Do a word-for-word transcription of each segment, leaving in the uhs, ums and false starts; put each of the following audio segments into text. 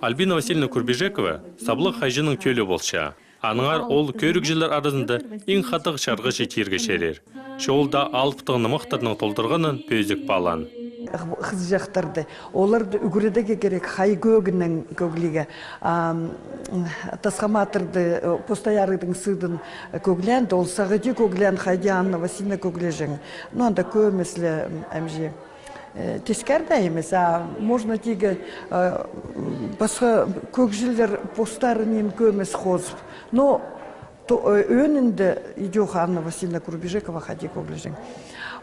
Альбина Васильевна Курбижекова саблығ хайҷының тӧлі полча. Аннаңар ол кӧрігҷілер аразында иң хатығ чарғыҷы тирге чарир. Чоолда алыптығ нымахтарның толдырғанын пӧзік паалаан. Хызыҷахтарды, оларды ӱгредерге кирек хай кӧгінең кӧглирге. Ам, Тасха Матырды, э, Постай Арығдың сыыдын, э, кӧглеенде, ол сағиди кӧглеен, хайди Анна Васильевна кӧглеҷең. Ну, анда кӧмес ле, м, амҷи. Э, тескерде нимес, а можно тигі, э, м, пасха кӧгҷілер постары ниин кӧмес хозып. Но то, э, ӧӧнінде идӧк Анна Васильевна Курбижекова хайди кӧглеҷең.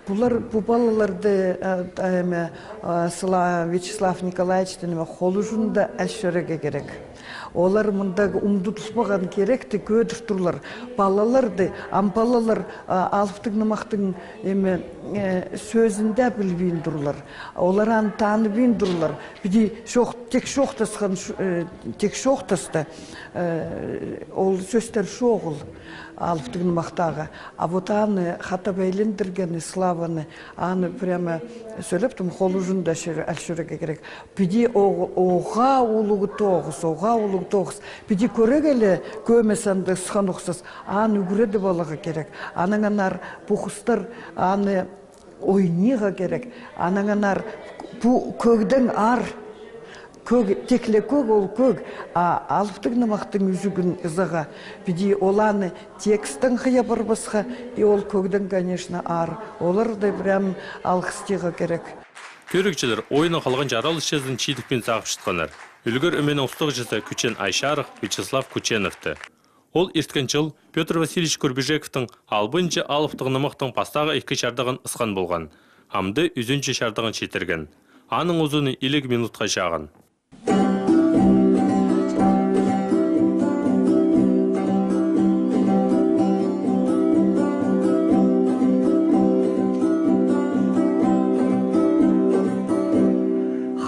Пулар, пу палаларды, э, т-, эме, э, Сыла-, Вячеслав Николаевичтің, эме, хол уҷында ӧсчерерге кирек. Олар мындағы умдутылбаған киректі кӧдір турлар. Палаларды, ам палалар, а, алыптығ нымахтың, эме, э, сӧзін дее пілбин турлар. Олар аны таныбин турлар. Піди чоох-, тек чоохтасхан, ш-, э, тек чоохтаста, э, ол сӧстер чоғыл алыптығ нымахтағы. А вот аны хатап айландырғаны, славаны, аны прямо сӧлептім, хол уҷында ӧсчер-, ӧсчерерге кирек. Піди оғ-, оға улуғ тоғыс, оға улуғ тоғыс. Піди кӧрерге ле кӧмес анда ысхан охсас, аны ӱгредіп аларға кирек. Аннаңар пу хыстар аны ойнирға кирек. Аннаңар пу кӧгдең аар, кӧг, тик ле кӧг, ол кӧг, а алыптығ нымахтың ӱзӱгін ызарға. Піди ол аны текстең хыйа парбасха, и ол кӧгдең, конечно, аар. Оларды прям алғыстирға кирек. Кӧрігҷілер ойынның халғанҷы араласчызын чидікпин сағыпчатханнар. Ӱлгӱр ӧменің устағҷызы Кӱчен Айчарых Вячеслав Кӱченовты. Ол ирткен чыл Пётр Васильевич Курбижековтың албынҷы алыптығ нымахтың пастағы ікі чардығын ысхан полған, амды ӱзінҷі чардығын читірген. Аның узуны илиг минутха чағын.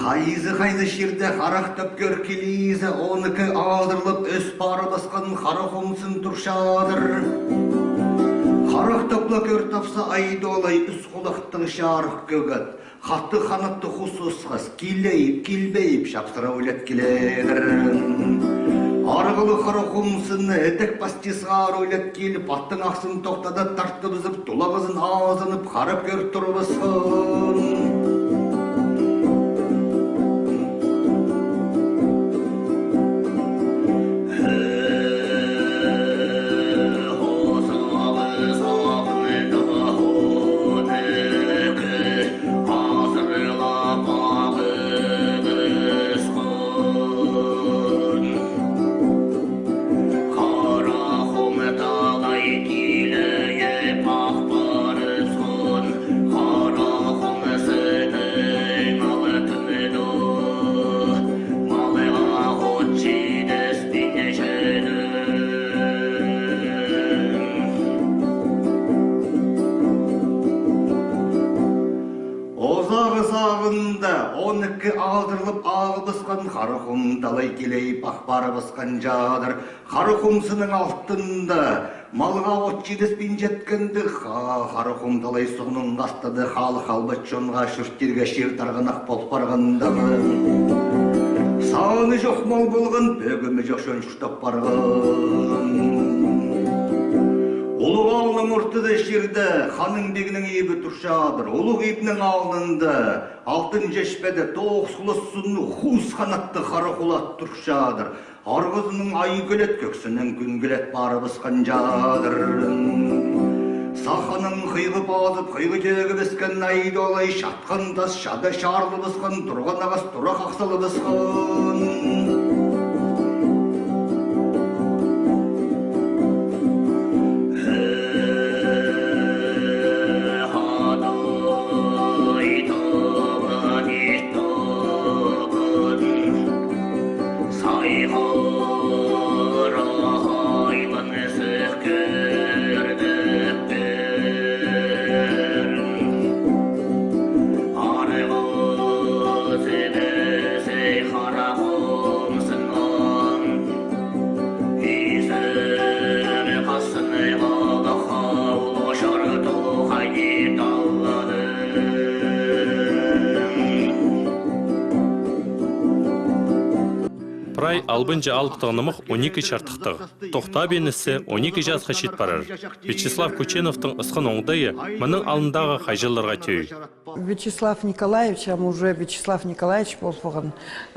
Хайзы-хайзы чирде харахтап кӧр килзе, он ікі аалдырлап ӧс парыбысхан Хара Хомсын турчадыр. Харахтап ла кӧр тапса, Айдолай ӱс хулахтығ чарых кӧк ат. Хатығ ханаттығ хус осхас, килейіп, килбейіп, чапсыра ойлат киледір. Арғалығ Хара Хомсыны ідӧк пасти сығара ойлат киліп, аттың ахсын тохтада тартыбызып, тулағызын азынып, харап кӧр турыбысхан. Озағы сағында он ікі аалдырлап ағыбысхан Хара Хом талай килейіп ах парыбысхан чадыр. Хара Хомсының алтында малға от читіспин читкенде, ха-, Хара Хом талай суғның астында халых албат чонға чуртирға чир тарғанах пол парғандағ. Саны чох мал полған, пӧгімі чох чон чуртап парған. Улуғ аалның ортада чирде ханның-пигнің ибі турчадыр. Улуғ ибнің алнында алтын чечпеде тоғыс хулас сыннығ хус ханаттығ хара хулат турчадыр. Арғызының ай кӧлет, кӧксінің кӱн кӧлет парыбысхан чадыр. Саханың хыйғы пазып, хыйғы тӧгібіскен Айдолай чатхан тас чада чарылыбысхан, турған ағас тура хахсалыбысхан. Прай албынҷа алыптығ нымах он ікі чардыхтығ. Тохтабиніссе, он ікі часха чит парар. Вячеслав Кученовтың ысхан оңдайы мының алнындағы хайҷыларға тӧӧй. Вячеслав Николаевич, ам уже Вячеслав Николаевич пол полған,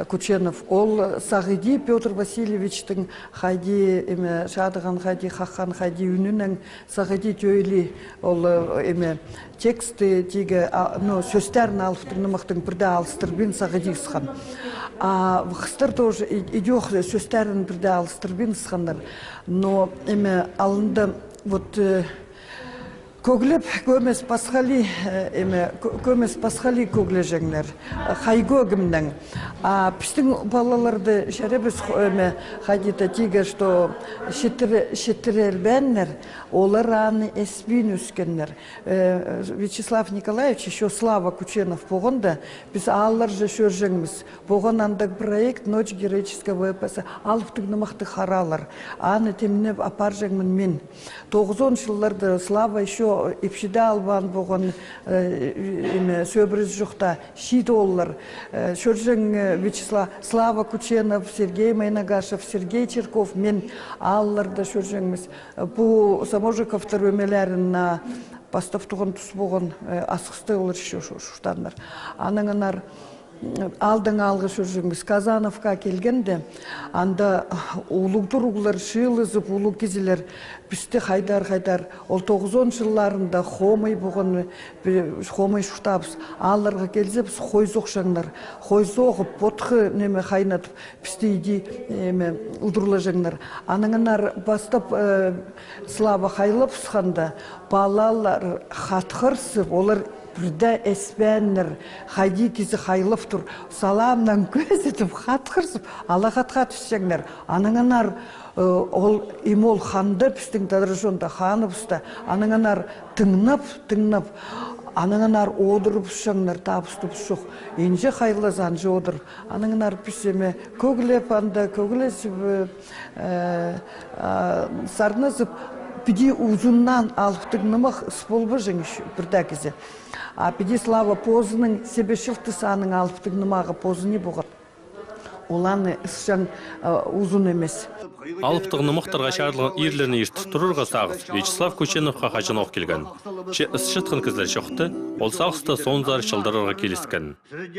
Кученов, ол сағиди Пётр Васильевичтің хайди, эме, шадыған хайди, хаххан хайди, ӱнінең сағиди тӧӧйлі, ол, э, эме, тексті тигі, а, ну, сӧстерін алыптығ нымахтың пірдее алыстырбин сағиди ысхан. А хыстар тоже и-, идӧк сӧстерін пірдее алыстырбин ысханнар. Но, эме, алында вот, э, кӧглеп, кӧмес пасхали, э, эме, кӧ-, кӧмес пасхали кӧглеҷеңнер. Хай кӧгімнең. А пістің палаларды чарабас, хо-, эме, хайди-да тигі, что читіре-, читірербеннер, олар аны эспин ӧскеннер. Э, Вячеслав Николаевич, ещё Слава Кученов полғанда, піс аалларҷа чӧрҷеңміс. Полған андағ проект «Ночь героического эпоса», алыптығ нымахты харалар. Аны тимнеп апарҷаңмын мин. Тоғызон чылларда Слава ещё ипчіде албаан полған, э, эме, сӧбірес чохта чиит ооллар. Э, чӧрҷең, э, Вячеслав, Слава Кученов, Сергей Майнагашев, Сергей Чирков, мин аалларда чӧрҷеңміс. Э, пу Саможиковтар ӧмелерін на пастап туған тус полған, э, асхыстығлар чо-, чо-, чуртааннар. Аннаңар, м, аалдаң аалға чӧрҷеңміс. Казановка килгенде, анда улуғ туруғлар чыылызып, улуғ кізілер пісті хайдар-хайдар. Ол тоғызон чылларында хомай полған, пі-, хомай чуртаабыс. Аалларға килзе, піс хой соохчаңнар. Хой соғып, потхы неме хайнатып, пісті иди, эме, удурлаҷаңнар. Аннаңар пастап, э, Слава хайлап ысханда, палалар хатхырзып, олар пірдее эспееннер, хайди кізі хайлап тур, саламнаң кӧзідіп, хатхырзып, алға хатха тӱсчеңнер. Аннаңар, э, ол Имол ханда, пістің тадар чонда ханыбыста, аннаңар тыңнап, тыңнап, аннаңар одырыбысчаңнар, табыстыбыс чох. Инҷе хайлаза, анҷа одыр. Аннаңар піс, эме, кӧглеп анда, кӧглезіп, э, э, а, сарназып, піди узуннаң алыптығ нымах ыс полбаҷаң пірдее кізі. А піди Слава позының себе чылтыс, аның алыптығ нымағы позыни полған. Ол аны ысчаң, э, узун нимес. Алыптығ нымахтарға чарыдылған иирлерні иртір турарға сағыс Вячеслав Кученовха хаҷанох килген. Че ысчатхан кізілер чохты, ол сағысты соонзар чылдырарға киліскен.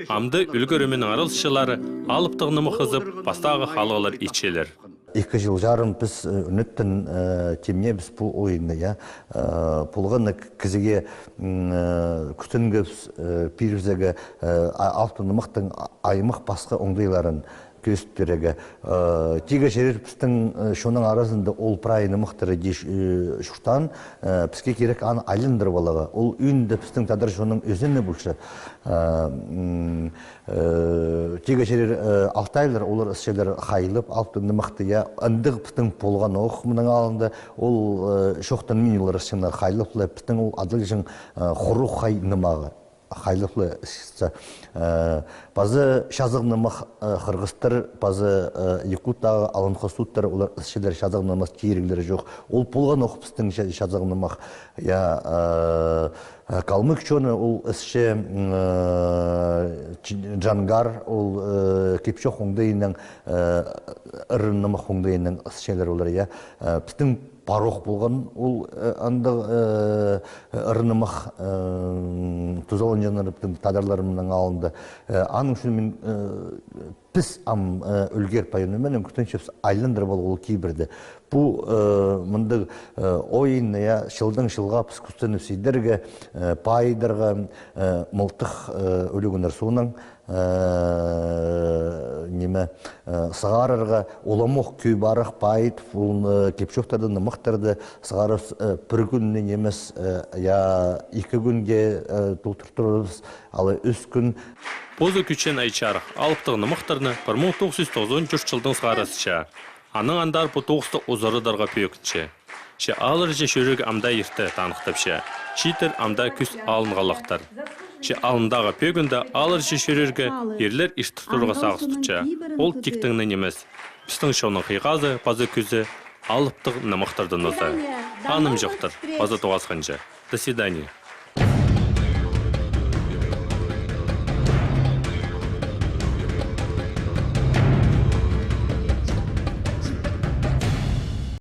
Амды ӱлгӱр ӧменің араласчылары алыптығ нымах ызып, пастағы халғалар итчелер. Ікі чыл чарым піс, э, ӱнеттең, э, тимнеебіс пу ойынны, я. Э, полған на к-, кізіге, м, э, кӱстенгебіс, э, пирібізерге, э, а-, алыптығ нымахтың а-, аймах пасха оңдайларын кӧзіт пирерге. Э, тигі чирер пістің, э, чонның аразында ол прай нымахтар иди ч-, э, чуртаан, э, піске кирек аны айландырып аларға. Ол ӧӧнінде пістің тадар чонның ӧзені полча. Э, м, э, тигі чирер, э, алтайлар, олар ысчалар хайлап, алыптығ нымахты, я, андағ пістің полған ох мының алнында, ол, э, чоохтанмин олар ысчаңнар хайлап ла, пістің ол адалҷаң, э, хуруғ хай нымағы. Хайлап ла ысча. Э, паза чазағ нымах, э, хырғыстар, паза, э, Якуттағы алынхы сууттар, олар ысчалар чазағ нымах, тиріглер чох. Ол полған ох пістің ча-, чазағ нымах. Я, э, э, калмык чоны ол ысча, м, э, ч-, джангар, ол, э, кип-чоох оңдайынаң, э, ырын нымах оңдайынаң ысчалар олар, я. Э, пістің Парох полған ол, э, андағ, э, ырын нымах, э, тузаланҷаңнар пістің тадарлар мының алнында. Э, аның ӱчӱн мин, э, піс ам, э, ӱлгер-пайын ӧменең кӱстенчебіс айландырып аларға ол кибірді. Пу, э, мындағ, э, ойын, я, чылдаң чылға піс кӱстенібіс идерге, э, пайыдарға, э, мылтых, э, ӱлӱкӱннер соонаң, э, ниме, э, сығарарға, уламох кӧй парах пайыт, ол, э, кип-чоохтарды, нымахтарды сығарып, э, пір кӱнні нимес, э, я ікі кӱнге, э, толдыртырбыс, алай ӱс кӱн. Позы кӧрчең Ай Чарых алыптығ нымахтарны пір муң тоғыс чӱс тоғызон тӧрт чылдаң сығара ысча. Анаң андар пу тоғысты узарадарға пӧгінче. Че аалларҷа чӧрерге амды ирте таныхтапча. Чииттер амды кӱс алынғалахтар. Че алнындағы пӧгінде аалларҷа чӧрерге ирлер иртір турарға сағыс тутча. Ол тиктең нимес. Пістің чонның хыйғазы паза кӱзі алыптығ нымахтардаң нооза. Анымҷохтар, паза тоғасханҷа. До свидания.